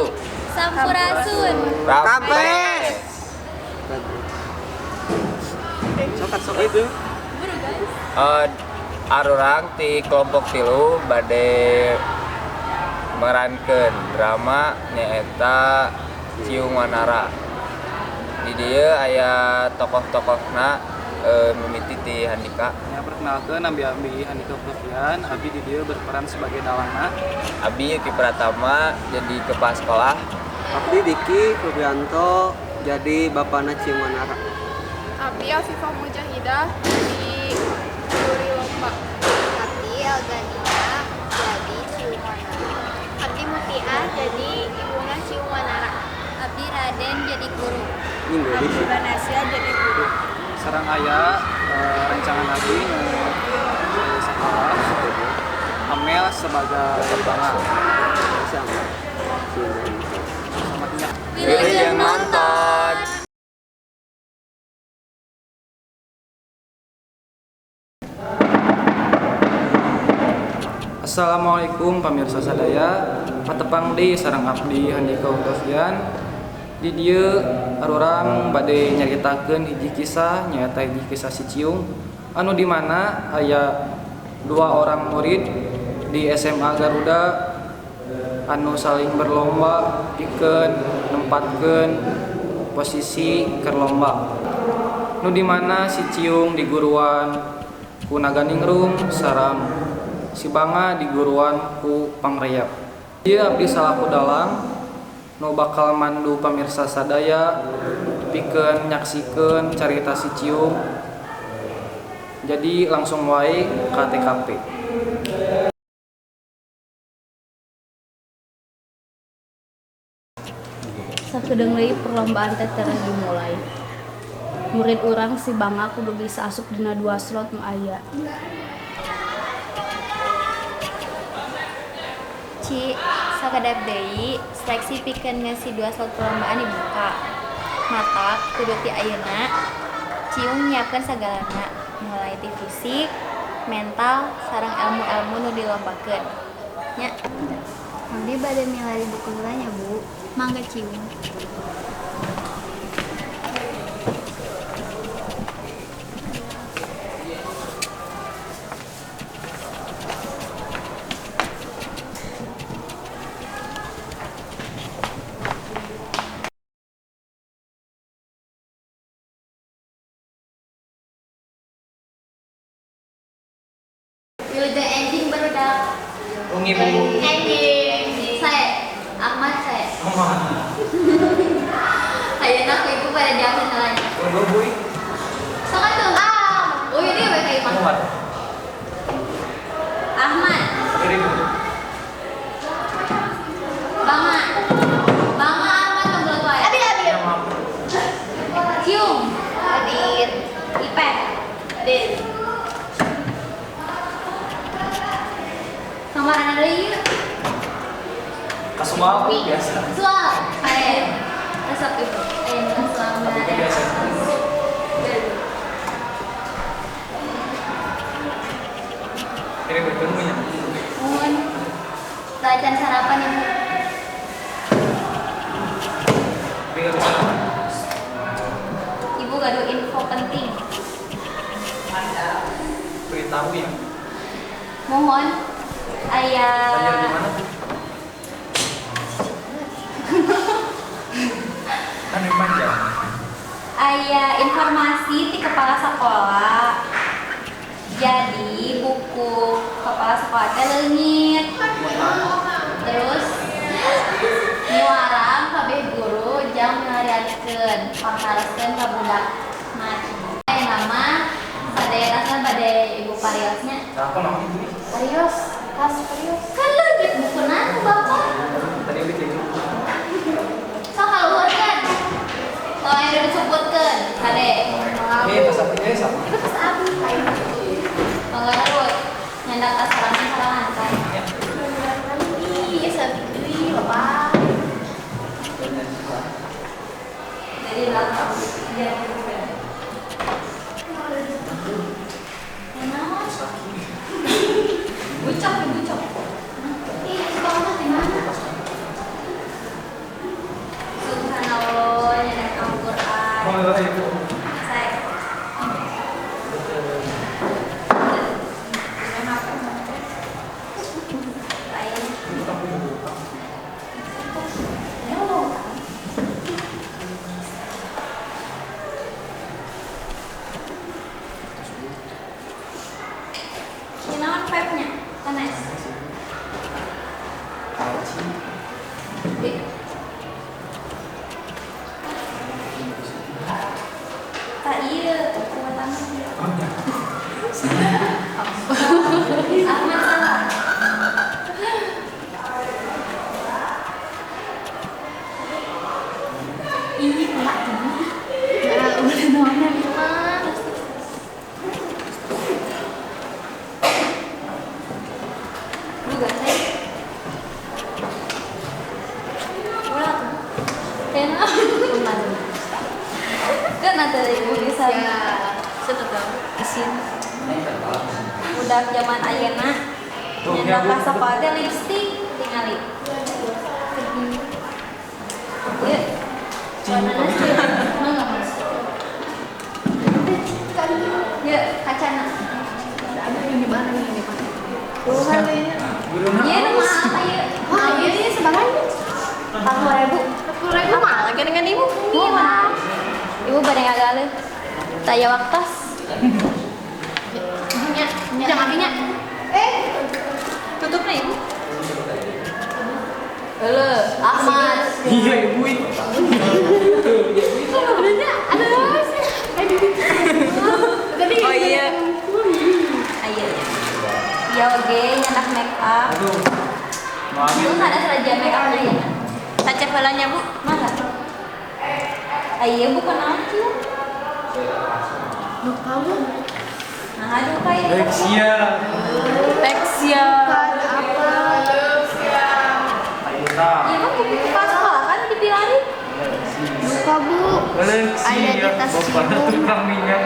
Wabarakatuh. Sampurasun. Rampes. Sok itu. Buru guys. Arurang ti kelompok 3 bade merankeun drama nyaeta Ciung Wanara. Di dieu aya tokoh-tokohna, mimiti ti Handika. Ya, perkenalkan Abi Abi Handika Octavian, Abi di dieu berperan sebagai dalangna. Abi Yuki Pratama jadi kepala sekolah. Abdi Diki Febrianto jadi bapana Ciung Wanara. Abdi Afifah Mujahidah jadi juri lomba. Abdi Elgania jadi Ciung Wanara. Abdi Mutiah jadi ibuna Ciung Wanara. Abdi Raden jadi guru. Ini Abdi sih. Banasia jadi guru. Sareng aya rencangan abdi nu di sekolah. Amel sebagai banga. Sama. Sama tinggal. Wilujeng nonton. Assalamualaikum pamirsa sadaya, patepang deui sareng abdi Handika Octavian. Di dieu arurang bade nyaritakeun hiji kisah, nyaeta hiji kisah si Ciung anu di mana aya dua orang murid di SMA Garuda anu saling berlomba pikeun nempatkeun posisi keur lomba. Nu di mana si Ciung diguruan ku Naganingrum sareng si Banga diguruan ku Pangreyap. Ieu abdi salaku dalang nu bakal mandu pamirsa sadaya pikeun nyaksikeun carita si Ciung. Jadi langsung wae ka TKP. Sakedeung deui perlombaan teh tereh dimulai. Murid urang si Banga kudu bisa asup dina 2 slot nu aya. Ci, sakedap deui seleksi pikeun ngeusi 2 slot perlombaan dibuka. Matak kudu ti ayeuna Ciung nyiapkeun sagalana, mulai ti fisik, mental, sareng ilmu-ilmu nu dilombakeun. Nya. Abdi bade milari buku heula nya, Bu. Mangga Ciung. Wilujeng enjing barudak. Ungi Bu. Enjing. Saya Ahmad saya. Ayeuna ku ibu pada jawab heula. Tunggu Bu. Sok atuh. Ah, oh ini we ka imah. Ahmad. Ahmad. Diri Bu. Banga. Banga Ahmad tunggu wae. Abi abi. Ciung. Hadir. Ipet. Hadir. Kamarana deui yeuh. Kasual biasa. Kasual. Ayo. Resep ibu. Ayo selamat. Biasa. Ini betul punya. Mun. Tacan sarapan ibu. Ibu gaduh info penting. Beritahu ya. Mohon ayah. Banjir di mana tuh? Kan yang panjang. Aya informasi di kepala sekolah. Jadi buku kepala sekolah teh leungit. Terus nyuarang kabeh guru jang milariankeun pangtareskeun ka budak. Nah, aya nama sadaya tasna bade ibu pariosnya. Aku naon ibu? Parios, tas parios. Kan leungit bukuna ku bapak. Tadi bikin. Sok kaluhurkeun. Tong aya disebutkeun, kade. Ini tas apa ini sama? Itu tas abi. Mangga urut. Nyandak tas sorangan-sorangan kan. Ih, sabi deui, Bapak. Jadi lapar. Mana? Bucok, bucok. Ih, sekolah di mana? vape-nya. Sanes. Tak iya, kekuatan. Ahmad salah. Ih, enggak tuh. Ya, udah naon mah. Juga saya. Ulah tuh. Kena. Kan ada ibu bisa. Setetap. Isin. Udah zaman ayeuna. Nyendak ka sakola teh lipstik tingali. Ieu. Warnana sih. Mangga Mas. Ieu kacana. Di mana nih, Pak? Ieu nu mah apa ieu? Wah, ieu sabaraha? 40.000. 40.000 mah lagi dengan ibu. Murah. Ibu bade ngagaleuh. Taya waktos. Nya, jangan apinya. Tutupnya ibu. Halo, Ahmad. Iya, ibu. Oh iya. Ayo. Ya oge nyenak make up. Aduh. Maaf. Itu ada seraja make up ya. Taca heula Bu. Mangga. Ayo bukan naon kieu. Duka, Bu. Nah, aduh kayak Lexia. Lexia. Apa? Iya mah buku kepala sekolah kan dipilari. Duka, Bu. Lexia. Ada di tas Bapak cium. tukang minyak.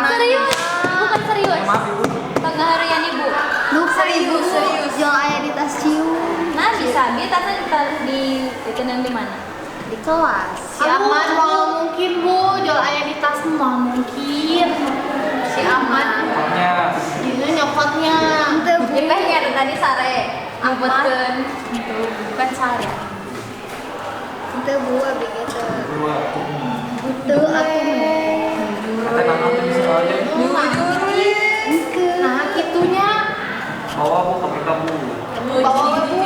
Serius, bukan serius. Maaf ibu. Tengah harian ibu. Duka, Ibu. Serius. Yang aya di tas cium. Nah bisa, dia tasnya ditaruh di ditenang di mana? Di kelas. Si Ahmad mau mungkin Bu, jual ayah di tas mau mungkin. Si Ahmad Nya. ini nyokotnya. Henteu, Bu. Ipeh ada tadi sare, ngumpetkeun. Bukan sare. Henteu, Bu, abi ge teu. Dua. Henteu atuh. Kata nama tuh di sekolah aja. Henteu. Nah, kitunya. Bawa bu ke BK bu. Bawa Bu.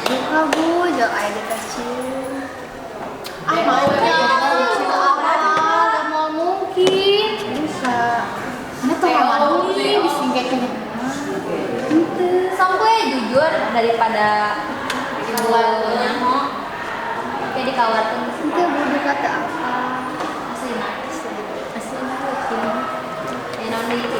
Duka, Bu, jol aya di tas cium. Ah, mau ya. Mau mungkin. Duka. Mana tuh mama nih disingkirkan. Henteu. Sampai jujur daripada ibu nyaho kayak dikawarkeun Henteu, Bu, duka teu apa. Aslina. Aslina kucing. Ya naon deui Ci?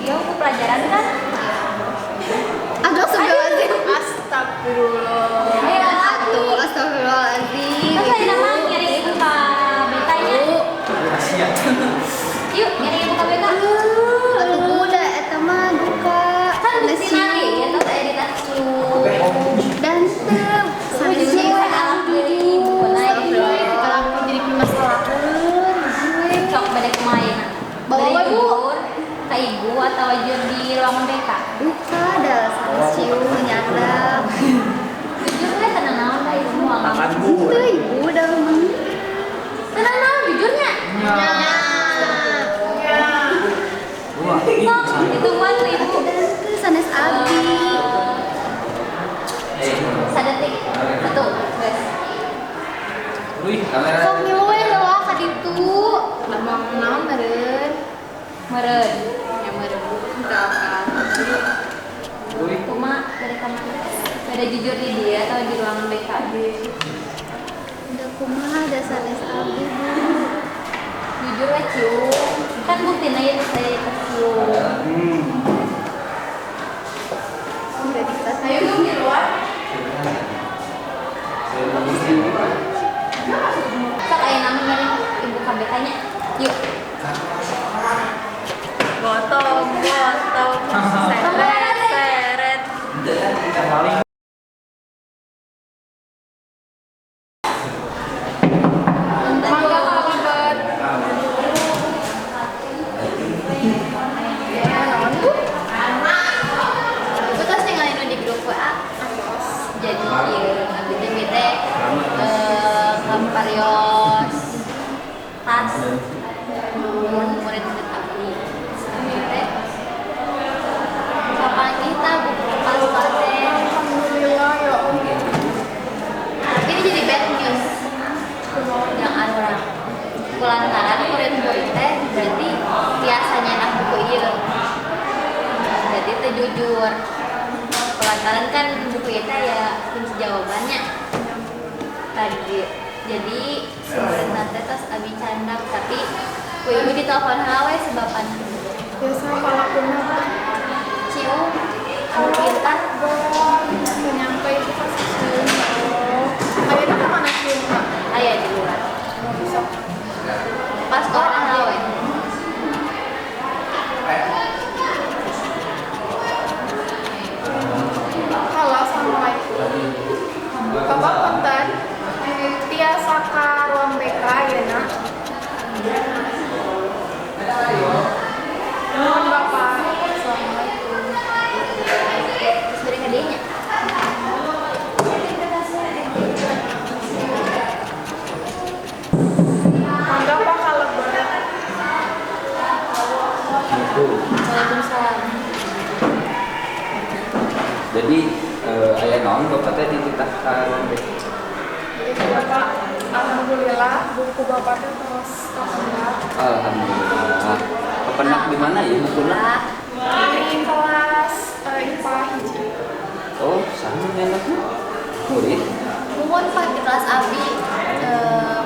Iya, buku pelajaran kan? Aduh, astagfirullahaladzim. Astagfirullah. Ayo, Atuh, astagfirullahaladzim. Terus saya nama ngiring ibu ke BK nya. Lexia. Yuk, ngiring ibu ke BK. Atuh, Bu, da eta mah duka. Kan Sanes bukti nari, cium. ya tahu saya di tas cium. Dan teu sanes Jujur, cium. alam diri ibu naik. Kalau aku jadi permasalahan. Cok balik kemarin. Bawa Balik Bu. jujur ke ibu atau jujur di ruang BK. Duka da sanes cium nyandak. Jujur we tenang naon ka ibu moal. Tangan bu. Henteu, Ibu, da memang. Tenang naon jujurnya. Nya. Dua. Sok ditungguan ku ibu. Dan teu sanes abdi. Sadetik satu, guys. Wih, kamera. Sok ngilu we heula ka ditu. Lah mau naon meureun? Meureun. Ya meureun Bu, teu apa. Wih. Kuma dari kamar. Beda jujur di dia atau di ruangan BK. Da kumaha da sanes abdi, Bu. Jujur we cium. Kan buktina ya saya di tas cium. Udah di tas. Ayo dong di luar. Sok aya nama dari ibu KBK nya. Yuk. Gotong, gotong, seret, seret. Paling Mangga Pak Kabar. Ibu terus ninggalin nu di grup WA. Jadi ieu abdi teh bete ka Parios tas murid-murid abdi. Abdi teh kapanggih tah buku kepala sekolah teh. Alhamdulillah ya Allah. Tapi ini jadi bad news yang urang. Kulantaran murid-murid teh berarti biasanya nyandak buku ieu. Berarti teu jujur. Kulantaran kan buku ieu teh ya kunci jawabannya. Tadi jadi sebenarnya teh tos abi candak, tapi ku ibu ditelepon heula we sebapan. Biasa palakuna Pak? Cium anu pintar. Teu nyangka ibu kasih Cium, ya Allah. Ayeuna ka mana Cium, Pak? Aya di luar. Sok. Pas sekolah heula we. Halo, assalamualaikum. Bapak punten, tiasa ka ruang BK ayeuna? Nuhun Bapak. Assalamualaikum. Terus beri hadiahnya. Mangga Pak kalebet. Waalaikumsalam. Jadi aya naon bapak teh dititah ka ruang BK? Jadi Bapak, alhamdulillah buku Bapak teh terus kapendak. Alhamdulillah. Kapendak di mana ya bukuna? Di kelas IPA hiji. Oh, sama nyandak murid. Muhun Pak di kelas abdi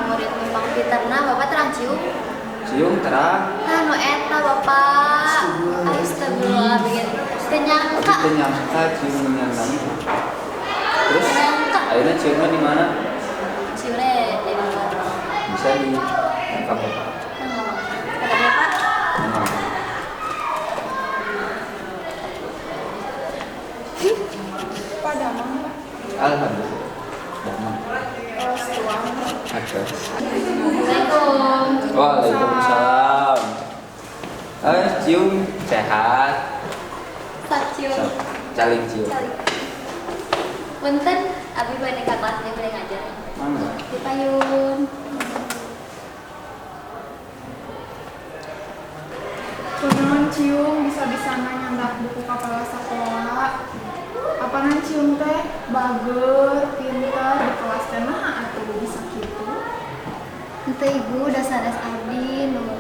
murid numpang pinterna Bapak terang cium. Cium terang. Tah nu eta Bapak. Astagfirullah bikin teu nyangka. Teu nyangka cium nyandak. Terus ayeuna ciumna di mana? Ciumna di luar. Bisa di tangkap Bapak. Kata Bapak. Pak damang Pak. Alhamdulillah. Damang. Terus tuang. Oke. Assalamualaikum. Waalaikumsalam. Cium sehat. Sok cium. Caling cium. Caling. Punten, abi bade ka kelas teh bade ngajar. Mangga. Di payun. Kunaon Cium bisa-bisana nyandak buku kepala sekolah. Apanan Cium teh bager, pinter di kelas teh, nah atuh bisa kitu. Henteu Ibu, da sanes abdi nu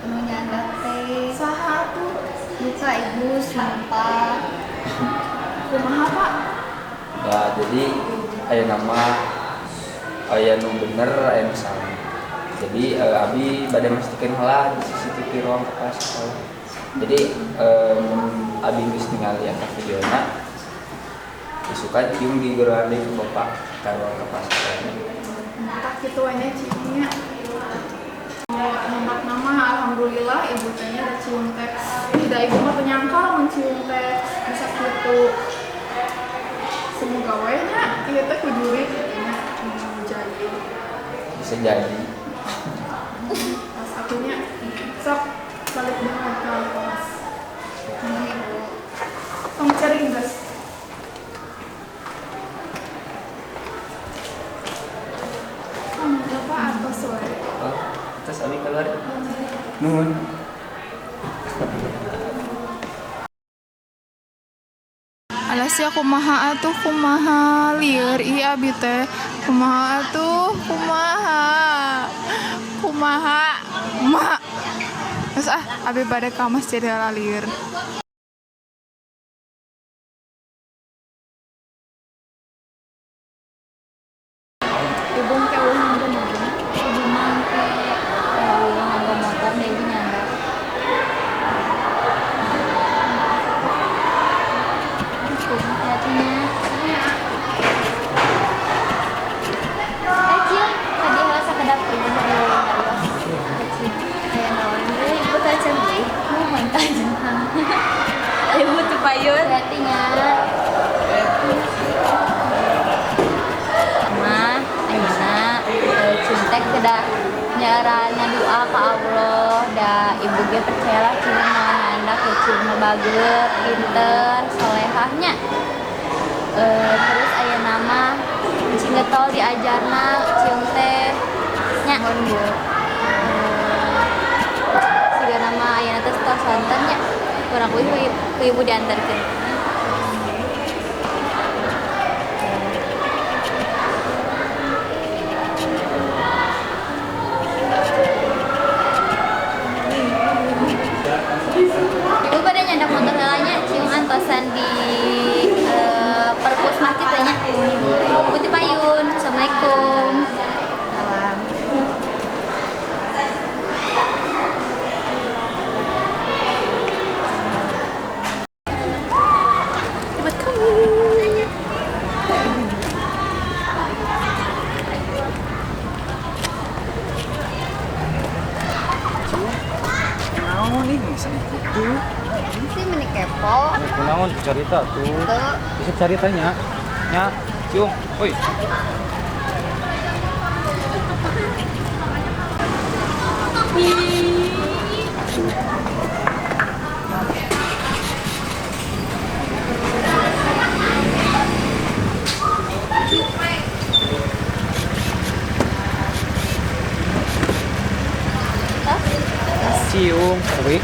nu nyandak teh. Saha atuh? Duka Ibu, sumpah. Kumaha Pak? Ya, jadi aya nama aya nu bener, aya nu salah. Jadi abi bade mastikeun heula di CCTV ruang kepala sekolah. Jadi mun abi geus ningali eta videona, isukan cium digeroan deui ku bapak ka ruang kepala sekolah. Tah kitu we nya Ciumnya. Nyandak nama alhamdulillah ibu teh nya da Cium teh. Tidak, ibu mah teu nyangka lamun Cium teh bisa kitu. Semoga we nya ieu teh ku jurig kitu nya nu jadi. Bisa jadi. Pas atunya sok balik deui ka kelas. Nuhun Ibu. Tong cering geus. Bapak atos we. Oh, terus abi keluar. Nuhun. Alah sia, kumaha atuh, kumaha, lieur ieu abi teh. Kumaha atuh, kumaha, kumaha, kumaha. Terus ah, abi bade ka masjid heula, lieur. Ibu engke euweuh nganggo mobil? Ibu mah engke euweuh nganggo motor da ibu nyandak. Hati-hati nya. Eh Cium, tadi heula sakedap ibu bade nyarios ka Cium. Aya naon deui Ibu teh deui? Muhun tajam. Ibu teu payun. Hati nya. Mah ayeuna Cium teh kedah nyaran doa ka Allah, da ibu ge percayalah Cium mah nyandak ya, Cium mah bager, pinter, solehah nya. Terus ayeuna mah Cium Sing getol diajarna Ciung teh nya. Mohon, Bu. Siga nama ayeuna teh tos sonten nya. Kurang ku ibu diantarkeun. Ibu pada nyandak motor heula nya, Ciung antosan di perpus masjid teh nya. Ibu ti payun. Assalamualaikum. Salam. Buat kamu. Naon nih bisa gitu. Sih meni kepo. Kunaon cerita tuh. Teu. Bisa ceritanya. Nya, Ciung. Oi. Ciung, oi.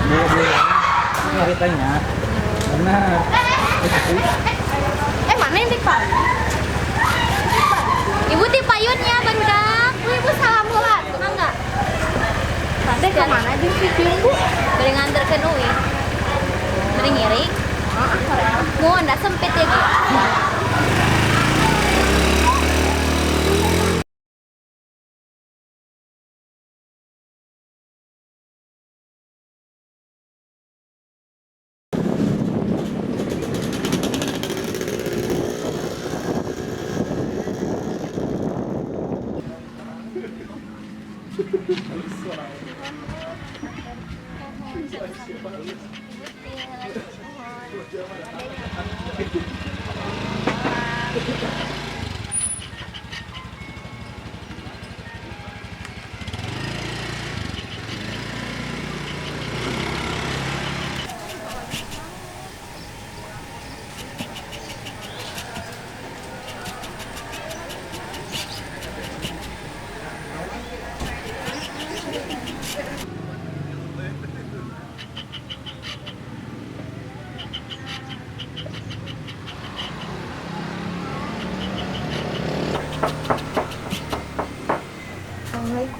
Boleh. Ceritanya. Benar. Mana yang tipe? Ibu ti payunnya barudak. Bu, ibu salam heula tuh enggak? Teh ka mana jeung si Ciung, Bu? Bari nganterkeun uih. Bari ngiring. Mun da sempit ya gitu. Assalamualaikum.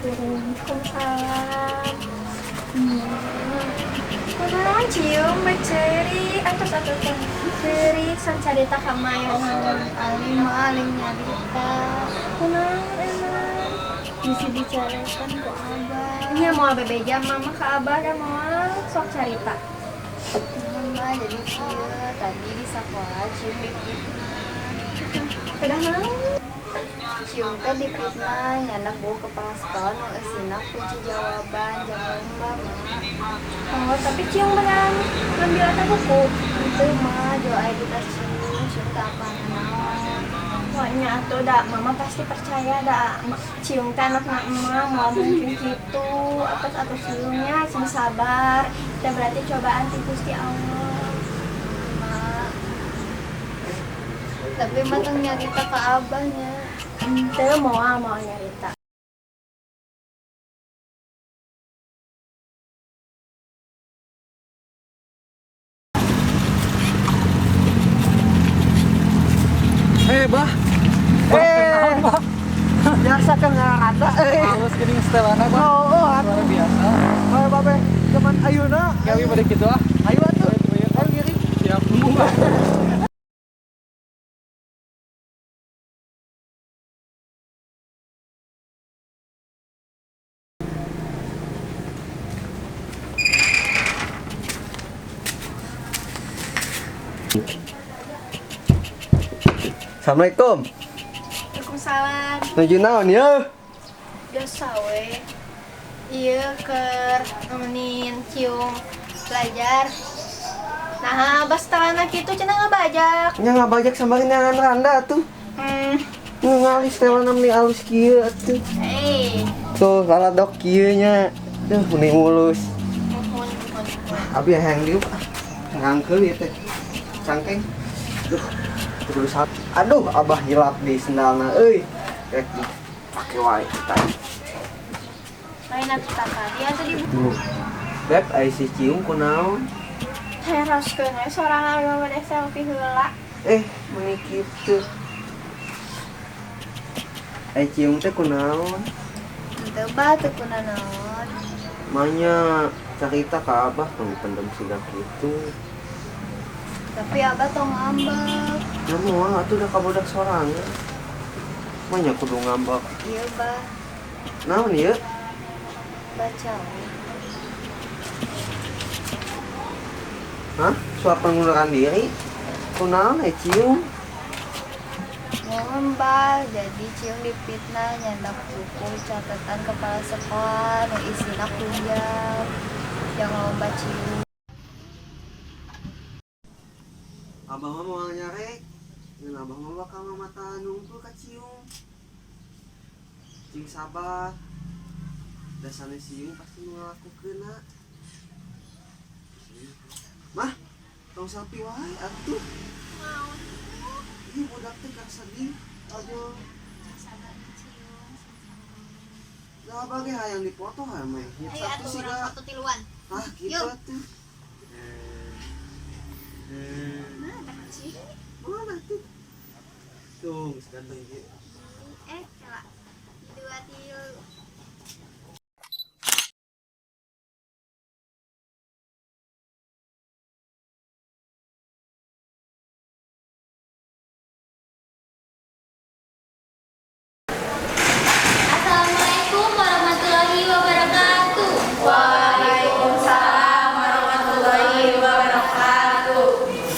Waalaikumsalam. Kunaon Ciung beceri atos atuh teh ceri san carita ka maya naon Alim mah alim nyarita. Kunaon emang Bisi dicarekan ku abah. Nya moal bebeja mama ka abah da moal sok carita. Nuhun mah jadi kieu tadi di sekolah Ciung dipitnah. Pedah naon? Ciung teh dipitnah nyandak buku kepala sekolah nu eusina kunci jawaban jam lomba mah. Oh, tapi Ciung beneran ngambil eta buku. Henteu mah jo aya di tas Ciung, Ciung teh apaan naon. Wah, nya atuh da mama pasti percaya da Ciung teh anakna emak moal mungkin kitu. Atos atuh Ciungnya sing sabar. Teh berarti cobaan ti Gusti Allah. Mak. Tapi mah tong nyarita ka abahnya. Henteu moal moal nyarita. Bah. Bah, bah. Biasa kan ngarada euy. Halus geuning setelana, bah. Oh, Luar biasa. Ayo babe, zaman ayeuna. Gawe pada kitu ah. Ayo atuh. Ayo ngiring. Siap. Assalamualaikum. Waalaikumsalam. Nuju naon ya? Biasa we. Ieu keur nemenin Ciung belajar. Nah, bas tangan kitu cenah ngabajak. Nya ngabajak sambarin neangan randa atuh. Ngalis telana meni alus kieu atuh. Hey. Tuh saladok kieu nya. Duh meni mulus. Muhun, muhun, muhun. Abi hayang diuk ah. Ngangkeul ieu teh. Cangkeng. Duh. Kudu aduh, abah hilap di sendalna euy. Rek dipake wae tadi. Lain atuh tadi atuh di Beb, ai si Ciung kunaon? Teroskeun we sorangan mah bade selfie heula. Eh, meuni kitu. Ai Ciung teh kunaon? Henteu bah, teu kunanaon. Manya carita ka abah tong dipendem siga kitu. Tapi abah tong ngambek. Ya moal atuh da kabodak sorangan. Manya kudu ngambek. Iya bah. Naon ieu? Baca. Hah? Surat pengunduran diri? Kunaon ai Ciung? Mohon bah, jadi Ciung dipitnah nyandak buku catatan kepala sekolah nu isina kujang yang lomba Ciung. Abah mah moal nyarek. Ngan abah mah bakal mamataan nungkul ka Ciung. Cing sabar. Dasarnya Ciung pasti nu ngalakukeunna. Mah, tong selfie wae atuh. Ih, budak teh keur sedih. Aduh. Sabar Ciung. Lah abah ge hayang dipoto hayang mah. Ayo atuh urang foto tiluan. Ah, kitu atuh. Mana sih? Mana tuh? Tuh, geus ganteng ieu. Eh, kela. Dua tilu. Assalamualaikum warahmatullahi wabarakatuh. Waalaikumsalam warahmatullahi wabarakatuh.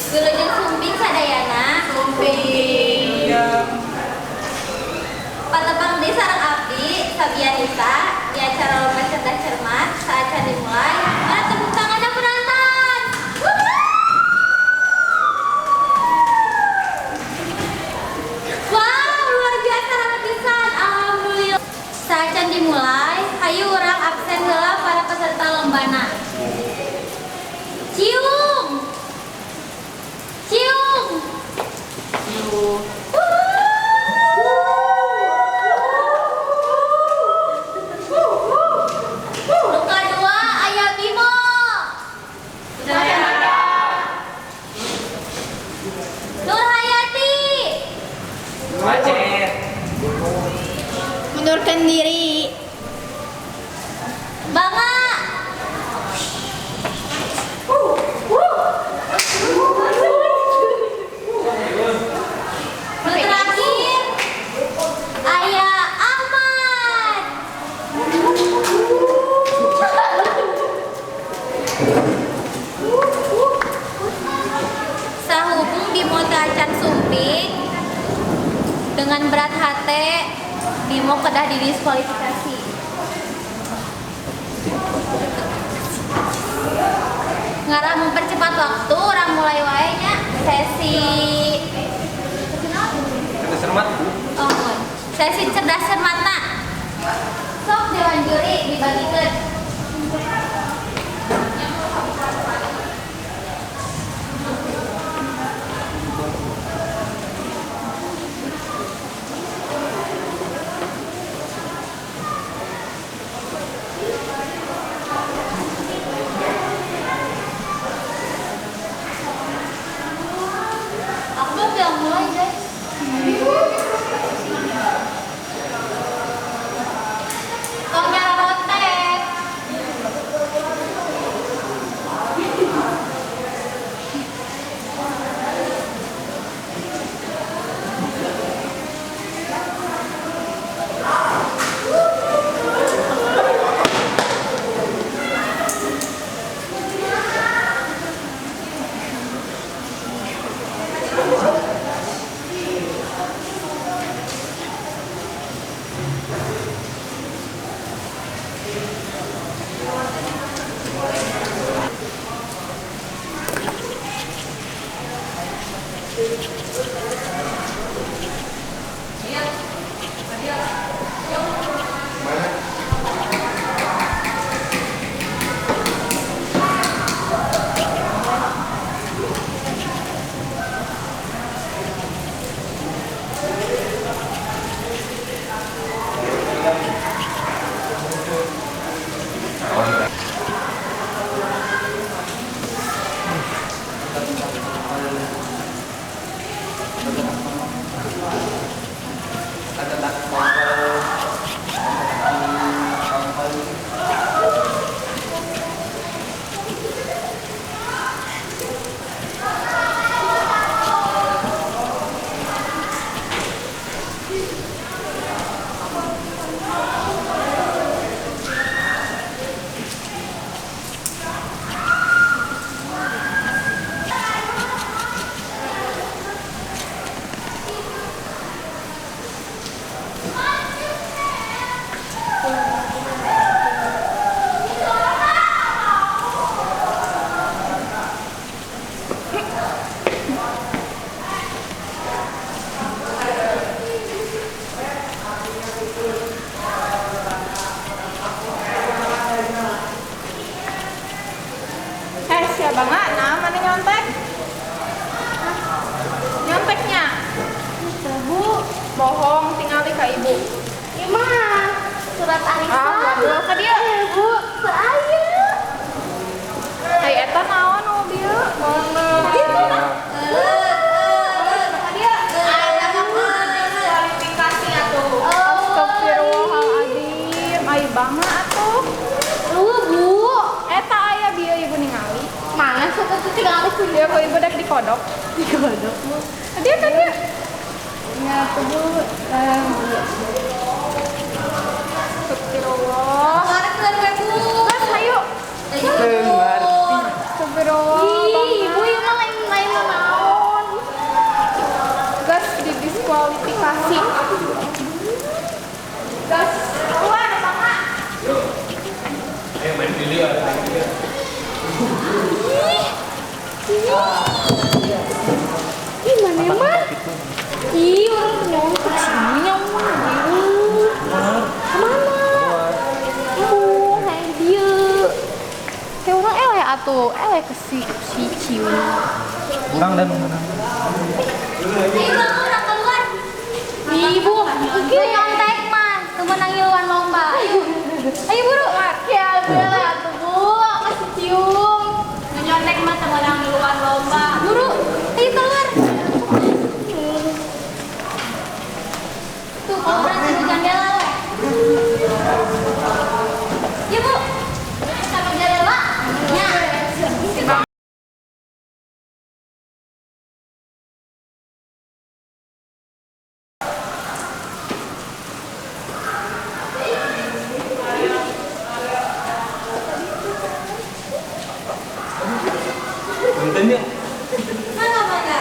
Wilujeng sumping sadayana. Sumping. Patepang deui sareng abdi Sabianisa di acara lomba cerdas cermat. Saat dimulai, mana tepuk tangannya penonton. Wow, luar biasa rame pisan. Alhamdulillah. Saat dimulai, hayu urang absen heula para peserta lombana. Ciung. Ciung. Ciung. Nu kadua aya Bimo. Nur Hayati. Macet. Mundurkan diri. Banga. Nu terakhir aya Ahmad. Sahubung Bimo teu acan sumping, dengan berat hati Bimo kedah didiskualifikasi. Ngarah mempercepat waktu, urang mulai wae nya sesi Cerdas cermat. Oh, sesi cerdas cermatna. Sok dewan juri dibagikeun. Aku belum bilang mulai, guys. Tong nyarorotek. Bu. Ieu mah surat arisan. Ah, waduh, ka dieu. Bu, aya. Ai eta naon nu bieu? Ka dieu. Kualifikasi atuh. Astagfirullahaladzim, ai bangga atuh. Lu, Bu. Eta aya bieu ibu ningali. Mana suka tuh tinggal aku. Ya kok ibu dek dikodok. Digodok, Bu. Ka dieu ka dieu. Ya, tuh, Bu. Astagfirullah. Keluar keluar, Bu. Mas, ayo. Astagfirullah. Ih, Ibu ieu mah lain-lain naon. Gas didiskualifikasi. Gas keluar, Bangga. Ayo main biliar. Ih, mana mah? Ih, orang nyontek sini nyawa. Kemana? Oh, kayak dia. Kayak orang eleh atuh, eleh ke si si Cium. Kurang dan menang. Ayo bang, orang keluar. Ibu, oke. Nyontek mah, temen ngiluan lomba. Ayo, ayo buru. Ya, eleh atuh, Bu, kasih Cium. Nyontek mah temen ngiluan lomba. Buru, ayo keluar. Tuh, kalau orang tuh jendela weh. Ya, Bu. Sama jendela. Ya. Punten ya. Mana mana?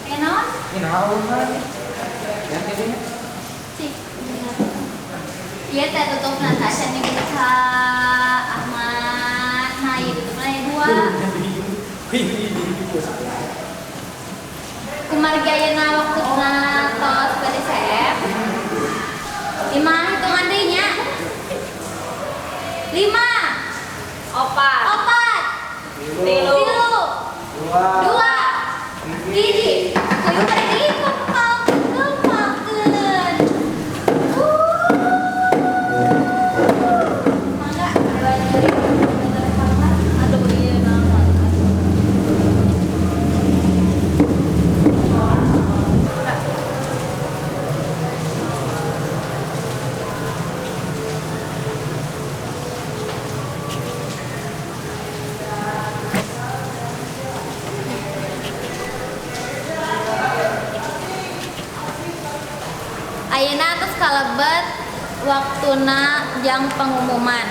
Eh, naon? Ini naon kan? Ya kayaknya. Cik. Iya teh tutup Natasha dibuka Ahmad. Nah, iya tutupna aya dua. Kumargi ayeuna waktuna tos bade seep. 5 hitungan deui nya. 5 4 4 3 2 1. Kuyu pergi kepalkeun. Mangga dewan juri. Aduh ieu naon. Ayeuna atos kalebet waktuna jang pengumuman.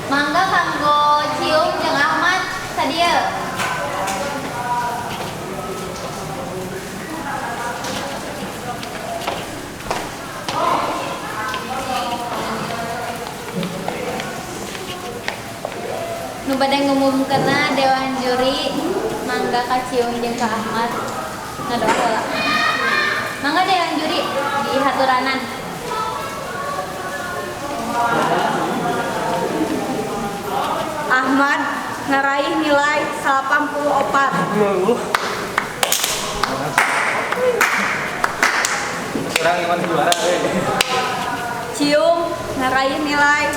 Mangga kanggo Cium jeung Ahmad sadieu. Nu bade ngumumkeunna dewan juri mangga ka Cium jeung ka Ahmad ngadoa heula. Mangga dewan juri di haturanan. Ahmad ngaraih nilai 84. Kurang iman juara we. Cium ngaraih nilai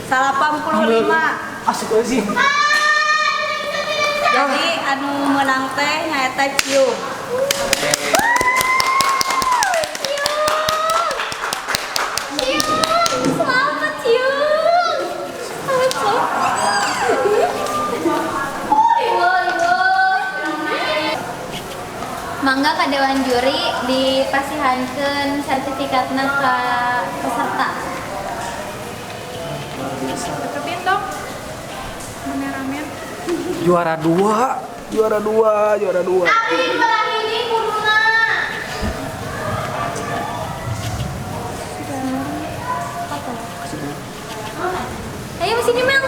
85. Asik we sih. Jadi anu menang teh nyaeta Cium. Cium, selamat Cium. Selamat. Mangga ka dewan juri dipasihankeun sertifikatna ka peserta. Deketin dong. Kameramen. Juara 2, juara 2, juara 2. Abdi juara hiji kuduna. Ayo sini Mel.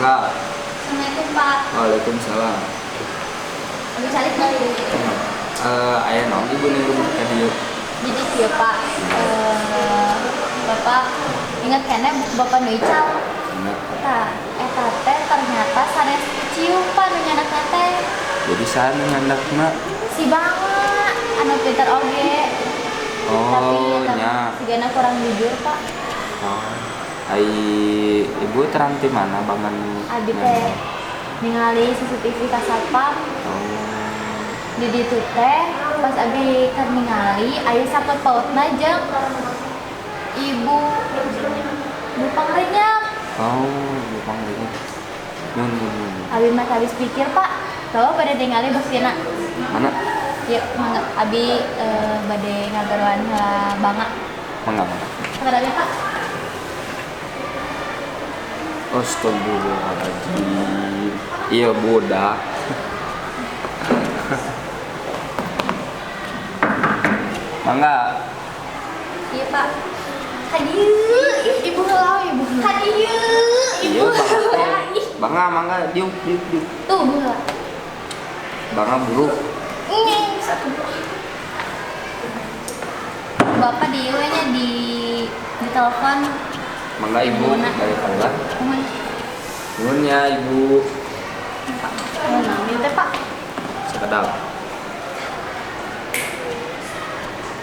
Mangga. Assalamualaikum, Pak. Waalaikumsalam. Abi calik dari. Aya naon ibu ning rumah ka dieu? Jadi kieu, Pak. Bapak ingat keneh buku Bapak nu ical? Ingat. Tah, eta teh ternyata sanes Ciung, Pak, nu nyandakna teh. Jadi saha nu nyandakna? Si Banga, anu pinter oge. Tapi Oh, eta nya. sigana kurang jujur, Pak. Oh. Ai ibu terang ti mana Banga nu Abi teh ningali CCTV ka satpam. Oh. Di ditu teh pas abi keur ningali aya sangkut pautna jeung ibu Bu Pangrenyap. Oh, ibu Pangrenyap. Nun, nun, nun. Abi mah habis pikir, Pak. Bawa pada ningali buktina. Mana? Yuk, mangga. Abi bade ngagaruan heula Banga. Mangga, mangga. Sakedap ya, Pak. Astagfirullahaladzim. Iya budak. Mangga. Iya, Pak. Kadieu, ibu heula, ibu. Kadieu, Iya, ibu. Banga teh. Banga, mangga, diuk, diuk, diuk. Tuh, bu heula. Banga buruk. Ini satu. Bapak di nya di telepon. Mangga ibu Ibuna. dari keluar. Kumaha? Nuhun ya ibu. Pak. Oh, nami teh, Pak. Sekedap.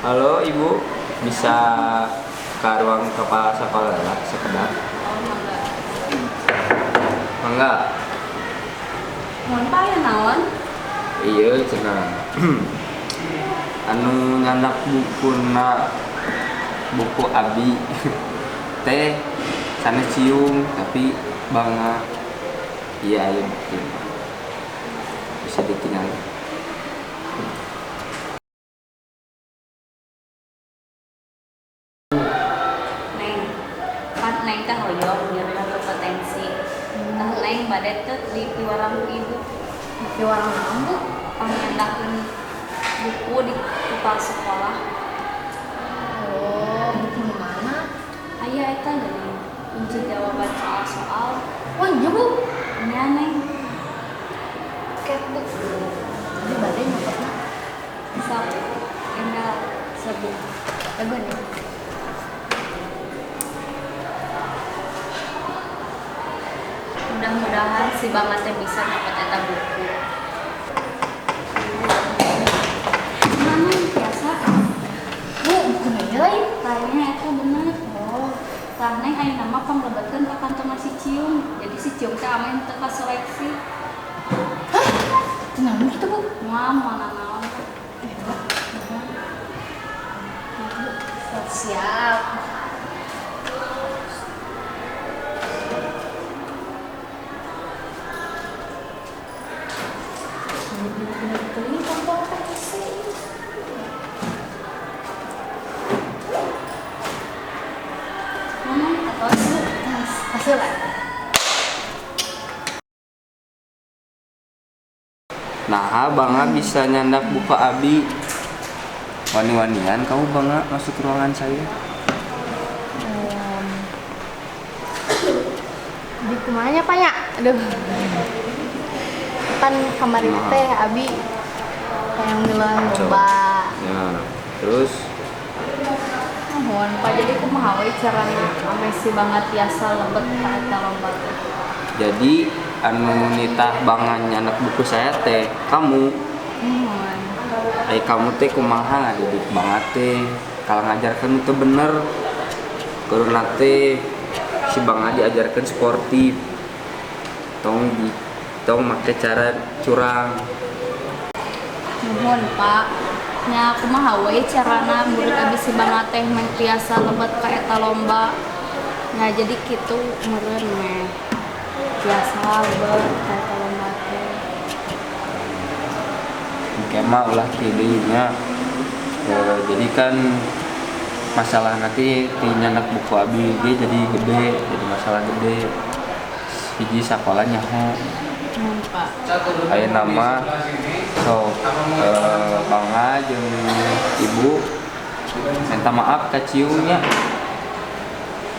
Halo ibu, bisa ke ruang kepala sekolah lah sekedap. Oh, mangga. Mangga. Mohon Pak ya naon? Iya cenah. Anu nyandak bukuna buku abi teh sanes Ciung tapi Banga. Iya aya bukti. Bisa ditinggal. Neng, pan Neng teh hoyong nyerna potensi. Tah Neng bade teh dipiwarang ku ibu. Piwarang naon, Bu? Pangnyandakeun buku di kepala sekolah. Oh, buku nu mana? Aya eta geuning kunci jawaban soal-soal. Oh, iya, Bu. Nya Neng. Oke, Bu. Abi bade nyokotna. Sok enggal Sebu. Jago nih. Mudah-mudahan si Banga teh bisa nyokot eta buku. Mana biasa? Bu, buku nu ieu lain. Kayaknya eta bener. Oh, Tah Neng ayeuna mah panglebetkeun ka kantongna si Ciung. Jadi si Ciung teh ameh teu kaseleksi. tenang gitu, Bu. Moal moal naon. Siap. Bener-bener kantong pensi. Mana atos Bu? Tas, hasil lah. Nah, Banga bisa nyandak buku abi. Wani-wanian kamu Banga masuk ruangan saya. Di kumanya Pak ya? Aduh. Kan kamari Nah. teh abi yang miluan lomba. Ya, terus Nuhun Pak, jadi kumaha we carana ameh si Banga tiasa lebet ka eta lomba teh? Jadi anu nitah Banga nyandak buku saya teh kamu. Nuhun. Ai kamu teh kumaha ngadidik Banga teh kalau ngajarkan itu bener. Kuduna teh si Banga diajarkan sportif. Tong di tong make cara curang. Nuhun Pak. Nya kumaha we carana murid abi si Banga teh meh tiasa lebet ka eta lomba. Nya jadi kitu meureun meh tiasa lebet ka eta lomba teh. Engke mah ulah kieu deui nya. Jadi kan masalah nanti ti nyandak buku abi ge jadi gede, jadi masalah gede. Hiji sakola nyaho. Nuhun Pak. Aya nama sok Banga jeung ibu minta maaf ka Ciungnya.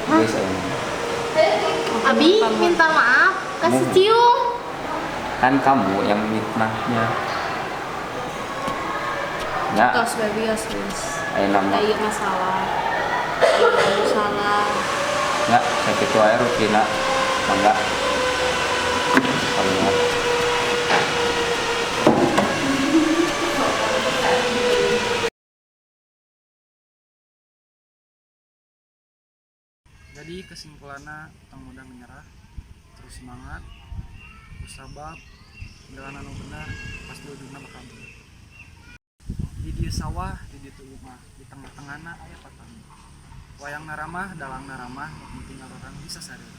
Geus aya. Abi minta maaf. Ka si Ciung. Kan kamu yang mitnahnya. Ya, Tos we, bios geus. Ayeuna Da mah. ieu masalah. Ieu anu salah. Ya, sakitu wae rutina. Mangga. Keluar. Jadi kesimpulannya, tong mudah menyerah, terus semangat, terus sabab, jalan anu benar pasti ujungnya bakal bener. Di dieu sawah, di ditu imah, di tengah-tengahna aya patani. Wayangna ramah, dalangna ramah, nu penting urang bisa sareureum.